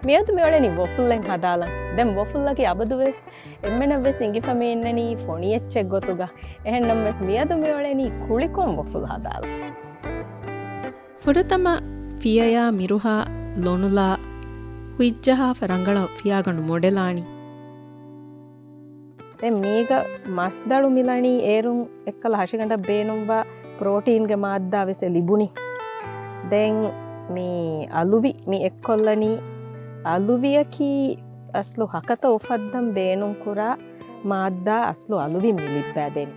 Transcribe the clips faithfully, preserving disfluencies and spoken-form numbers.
މިއަދު މިއުޅެނީ ވޮފުލްއެއް ހަދާލަން. ދެން ވޮފުލްއަކީ އަބަދުވެސް އެންމެނަށްވެސް އިނގިފަ މި އިންނަނީ ފޮނި އެއްޗެއް ގޮތުގަ. އެހެންނަމަވެސް މިއަދު މިއުޅެނީ ކުޅިކޮން ވޮފުލް ހަދާލަން. ފުރަތަމަ ފިޔަޔާ މިރުހާ ލޮނުލާ ހުއްޖަހާފަ ރަނގަޅަށް ފިޔާގަނޑު މޮޑެލާނީ. ދެން މީގަ މަސްދަޅު މިލަނީ އޭރުން އެއްކަލަ ހަށިގަނޑަށް ބޭނުންވާ ޕްރޯޓީންގެ މާއްދާ ވެސް ލިބުނީ. ދެން މި އަލުވި މި އެއްކޮށްލަނީ. އަލުވިއަކީ އަސްލު ހަކަތަ އުފައްދަން ބޭނުންކުރާ މާއްދާ އަސްލު އަލުވިން މި ލިއްބައިދެނީ.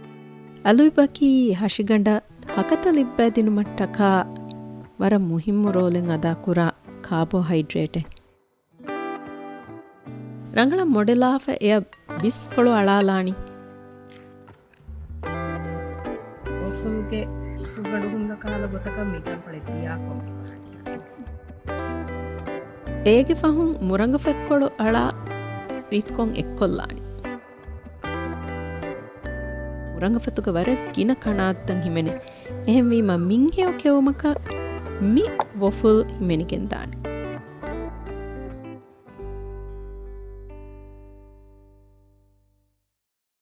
އަލުވިއަކީ ހަށިގަނޑަށް ހަކަތަ ލިއްބައިދިނުމަށްޓަކާ ވަރަށް މުހިއްމު ރޯލެއް އަދާކުރާ ކާބޯހައިޑްރޭޓެއް. ރަނގަޅަށް މޮޑެލާފަ އެއަށް ބިސްކޮޅު އަޅާލާނީ. އޮފުލްގެ ސުގަޑު ހުންނަ ކަހަލަ ގޮތަކަށް މި ކަންފަޅެއް ތިޔާކޮށް. އޭގެ ފަހުން މުރަނގަފަތްކޮޅު އަޅާ ރީތިކޮށް އެއްކޮށްލާނީ. މުރަނގަފަތުގަ ވަރަށް ގިނަ ކަނާތްތައް ހިމެނޭ. އެހެންވީމަ މިންހެޔޮ ކެއުމަކަށް މި ވޮފުލް ހިމެނިގެންދާނެ.